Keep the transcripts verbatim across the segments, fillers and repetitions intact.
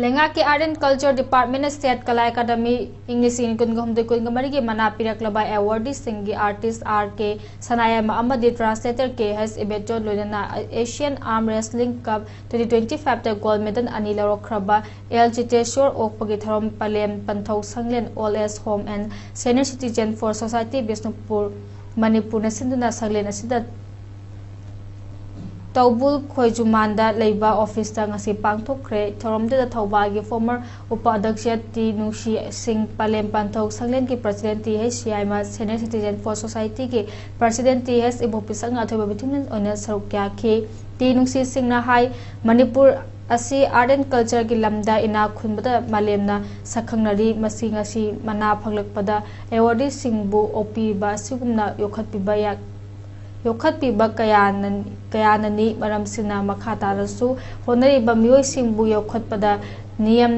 ꯂꯩꯉꯥꯛꯀꯤ Art and Culture Department ꯅ State Kala Academy ꯏꯪ ꯂꯤꯁꯤꯡ ꯀꯨꯟꯒ ꯍꯨꯝꯗꯣꯏ ꯀꯨꯟꯒ ꯃꯔꯤꯒꯤ ꯃꯅꯥ ꯄꯤꯔꯛꯂꯕ awardee ꯁꯤꯡꯒꯤ artist R K ꯁꯅꯥꯌꯥꯏꯃ ꯑꯃꯗꯤ translator K H Ibeton ꯂꯣꯏꯅꯅ Asian Arm Wrestling Cup twenty twenty five ꯇ gold medal ꯑꯅꯤ ꯂꯧꯔꯛꯈ꯭ꯔꯕ L ꯆꯤꯇꯦꯁꯣꯔ ꯑꯣꯛꯄꯒꯤ ꯊꯧꯔꯝ ꯄꯂꯦꯝ ꯄꯟꯊꯧ ꯁꯪꯂꯦꯟ Old Age Home and Senior Citizen for Society Bishnupur, ꯃꯅꯤꯄꯨꯔꯅ ꯁꯤꯟꯗꯨꯅ ꯁꯪꯂꯦꯟ ꯑꯁꯤꯗ ꯇꯧꯕꯨꯜ ꯈꯣꯏꯖꯨꯃꯥꯟꯗ ꯂꯩꯕ office ꯇ ꯉꯁꯤ ꯄꯥꯡꯊꯣꯛꯈ꯭ꯔꯦ꯫ ꯊꯧꯔꯝꯗꯨꯗ ꯊꯧꯕꯥꯜꯒꯤ former ꯎꯄ ꯑꯗ꯭ꯌꯛꯁ ꯇꯤ ꯅꯨꯡꯁꯤ ꯁꯤꯡ, ꯄꯂꯦꯝ ꯄꯟꯊꯧ ꯁꯪꯂꯦꯟꯒꯤ president ꯇꯤ ꯍꯩꯁ ꯁꯤꯌꯥꯏꯃ, Senior Citizen for Society ꯒꯤ president ꯇꯤ ꯍꯩꯁ ꯏꯕꯣꯄꯤꯁꯛꯅ ꯑꯊꯣꯏꯕ ꯃꯤꯊꯨꯡꯂꯦꯟ ꯑꯣꯏꯅ ꯁꯔꯨꯛ ꯌꯥꯈꯤ꯫ ꯇꯤ ꯅꯨꯡꯁꯤ ꯁꯤꯡꯅ ꯍꯥꯏ, ꯃꯅꯤꯄꯨꯔ ꯑꯁꯤ art and culture ꯒꯤ ꯂꯝꯗ ꯏꯅꯥꯛ ꯈꯨꯟꯕꯗ ꯃꯥꯂꯦꯝꯅ ꯁꯛꯈꯪꯅꯔꯤ꯫ ꯃꯁꯤ ꯉꯁꯤ ꯃꯅꯥ ꯐꯪꯂꯛꯄꯗ awardee ꯁꯤꯡꯕꯨ ꯑꯣꯛꯄꯤꯕ ꯑꯁꯤꯒꯨꯝꯅ ꯌꯣꯛꯈꯠꯄꯤꯕ ꯌꯥ-, ꯌꯣꯛꯈꯠꯄꯤꯕ ꯀꯌꯥꯅ-, ꯀꯌꯥꯅꯅꯤ꯫ ꯃꯔꯝꯁꯤꯅ ꯃꯈꯥ ꯇꯥꯅꯁꯨ ꯍꯣꯠꯅꯔꯤꯕ ꯃꯤꯑꯣꯏꯁꯤꯡꯕꯨ ꯌꯣꯛꯈꯠꯄꯗ ꯅꯤꯌꯝ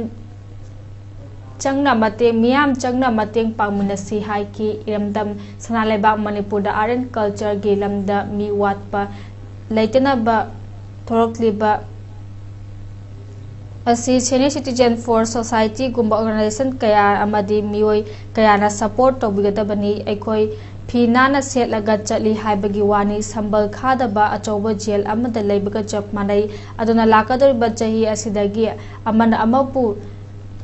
ꯆꯪꯅ ꯃꯇꯦꯡ, ꯃꯤꯌꯥꯝ ꯆꯪꯅ ꯃꯇꯦꯡ ꯄꯥꯡꯃꯤꯟꯅꯁꯤ ꯍꯥꯏꯈꯤ꯫ ꯏꯔꯝꯗꯝ ꯁꯅꯥ ꯂꯩꯕꯥꯛ ꯃꯅꯤꯄꯨꯔꯗ art and culture ꯒꯤ ꯂꯝꯗ ꯃꯤ ꯋꯥꯠꯄ ꯂꯩꯇꯅꯕ ꯊꯣꯔꯛꯂꯤꯕ ꯑꯁꯤ Senior Citizen for Society ꯒꯨꯝꯕ organization ꯀꯌꯥ ꯑꯃꯗꯤ ꯃꯤꯑꯣꯏ ꯀꯌꯥꯅ support ꯇꯧꯕꯤꯒꯗꯕꯅꯤ꯫ ꯑꯩꯈꯣꯏ ꯐꯤ ꯅꯥꯟꯅ ꯁꯦꯠꯂꯒ ꯆꯠꯂꯤ ꯍꯥꯏꯕꯒꯤ ꯋꯥꯅꯤ, ꯁꯝꯕꯜ ꯈꯥꯗꯕ ꯑꯆꯧꯕ jail ꯑꯃꯗ ꯂꯩꯕꯒ ꯆꯞ ꯃꯥꯟꯅꯩ꯫ ꯑꯗꯨꯅ ꯂꯥꯛꯀꯗꯧꯔꯤꯕ ꯆꯍꯤ ꯑꯁꯤꯗꯒꯤ ꯑꯃꯅ ꯑꯃꯕꯨ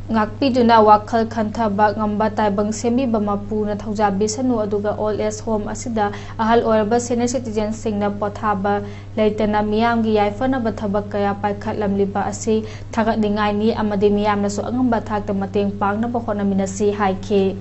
ꯉꯥꯛꯄꯤꯗꯨꯅ ꯋꯥꯈꯜ ꯈꯟꯊꯕ ꯉꯝꯕ ꯇꯥꯏꯕꯪ ꯁꯦꯝꯕꯤꯕ ꯃꯄꯨꯅ ꯊꯧꯖꯥꯕꯤꯁꯅꯨ꯫ ꯑꯗꯨꯒ Old Age Home ꯑꯁꯤꯗ ꯑꯍꯜ ꯑꯣꯏꯔꯕ Senior Citizen ꯁꯤꯡꯅ ꯄꯣꯊꯥꯕ ꯂꯩꯇꯅ ꯃꯤꯌꯥꯝꯒꯤ ꯌꯥꯏꯐꯅꯕ ꯊꯕꯛ ꯀꯌꯥ ꯄꯥꯏꯈꯠꯂꯝꯂꯤꯕ ꯑꯁꯤ ꯊꯥꯒꯠꯅꯤꯡꯉꯥꯏꯅꯤ ꯑꯃꯗꯤ ꯃꯤꯌꯥꯝꯅꯁꯨ ꯑꯉꯝꯕ ꯊꯥꯛꯇ ꯃꯇꯦꯡ ꯄꯥꯡꯅꯕ ꯍꯣꯠꯅꯃꯤꯟꯅꯁꯤ ꯍꯥꯏꯈꯤ꯫